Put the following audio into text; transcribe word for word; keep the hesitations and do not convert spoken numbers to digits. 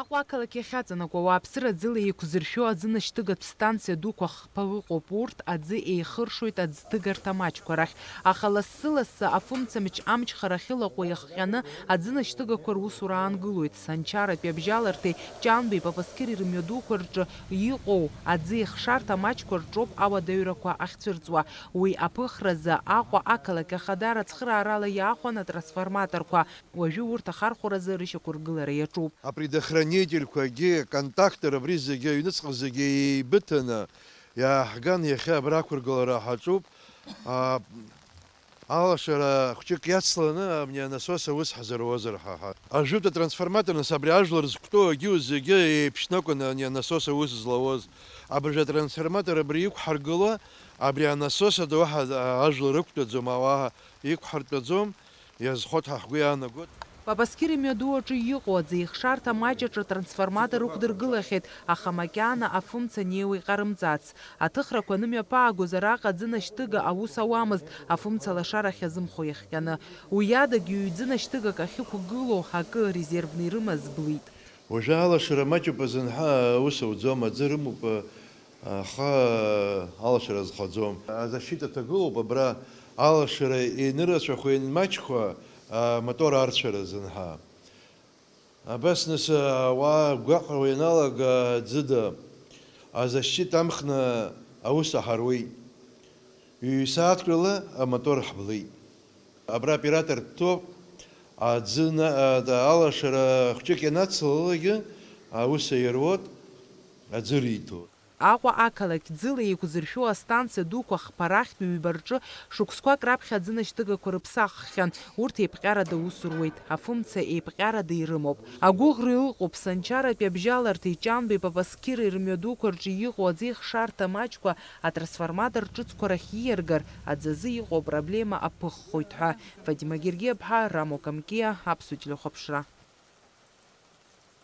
Аҟәа ақалақь иахьаҵанакуа ауааԥсыра аӡыла еиқәзыршәо аӡынашьҭыгатә станциа дуқәа хԥа ыҟоуп. Урҭ аӡы еихыршоит аӡҭыгарҭа маҷқәа рахь. Аха лассы-лассы афымцамч амчхара ахьылаҟәуа иахҟьаны аӡынашьҭыгақәа русура аангылоит. Санчаратәи абжьаларҭеи Ҷанбеи Папасқьыри рымҩадуқәа рҿы иҟоу аӡы еихшарҭа маҷқәа рҿоуп ауадаҩрақәа ахьцәырҵуа. Уи аԥыхразы Аҟәа ақалақь ахадара цхыраарала иаахәан атрансформаторқәа. Уажәы урҭ ахархәаразы рышьақәыргылара иаҿуп. А предохранительқәагьы, контактор абри зегьы аҩныҵҟа зегьы еибыҭаны иааҳган, иахьа абра ақәыргылара ҳаҿуп. А, алашара хәҷык иацланы абни анасос аус ҳзыруазар ҳәа. Ажәытә атрансформатор, нас, абри ажәлар зықәтәоу агьиу зегьы еиԥшны акәын ани анасос аус злауаз. Абыржә атрансформатор абри иқәҳаргыло, абри анасос ада уаҳа ажәлар ықәтәаӡом, ауаа иқәҳартәаӡом. Иазхоит ҳәа ҳгәы иаанагоит. Папасқьыр имҩаду аҿы иҟоу аӡеихшарҭа маҷ аҿы атрансформатор ықәдыргылахьеит, аха макьана афымца неиуа иҟарымҵац. Аҭыхрақәа анымҩаԥаагоз араҟа аӡы нашьҭыга аус ауамызт, афымца лашарахь иазымхо иахҟьаны. Уи адагьы ҩӡы нашьҭыгак ахьықәгылоу акы резервны ирымаз блит. Уажәы алашара маҷуп азын ҳәа аус ауӡом, аӡы рымоуп, аха алашара азхаӡом. Азащита ҭагылоуп абра, алашара ианырацәахо, ианмаҷхо, амотор арцәара азын ҳәа. Абас нас ауаа гәаҟрауа ианалага аӡыда, азащита амхны аус аҳаруеит. Ҩ-сааҭк рыла амотор ҳблит. Абра оператор дҭоуп, аӡы на-, а, алашара хәҷык ианацлалакгьы аус аируеит, аӡы риҭоит. Аҟәа ақалақь ӡыла еиқәзыршәо астанциа дуқәа хԥа рахьтә ҩба рҿы шықәсқәак раԥхьа аӡынашьҭыгақәа рыԥсаххьан, урҭ еиԥҟьарада аус руеит, афымца еиԥҟьарада ирымоуп. Агәыӷра ыҟоуп, Санчаратәи абжьаларҭеи Ҷанбеи Папасқьыри рымҩадуқәа рҿы иҟоу аӡеихшарҭа маҷқәа атрансформатор ҿыцқәа рахь ииаргар, аӡазы иҟоу апроблема аԥыххоит ҳәа. Фатима Гергиаԥҳа, Рамо Камкиа, Аԥсуа телехәаԥшра.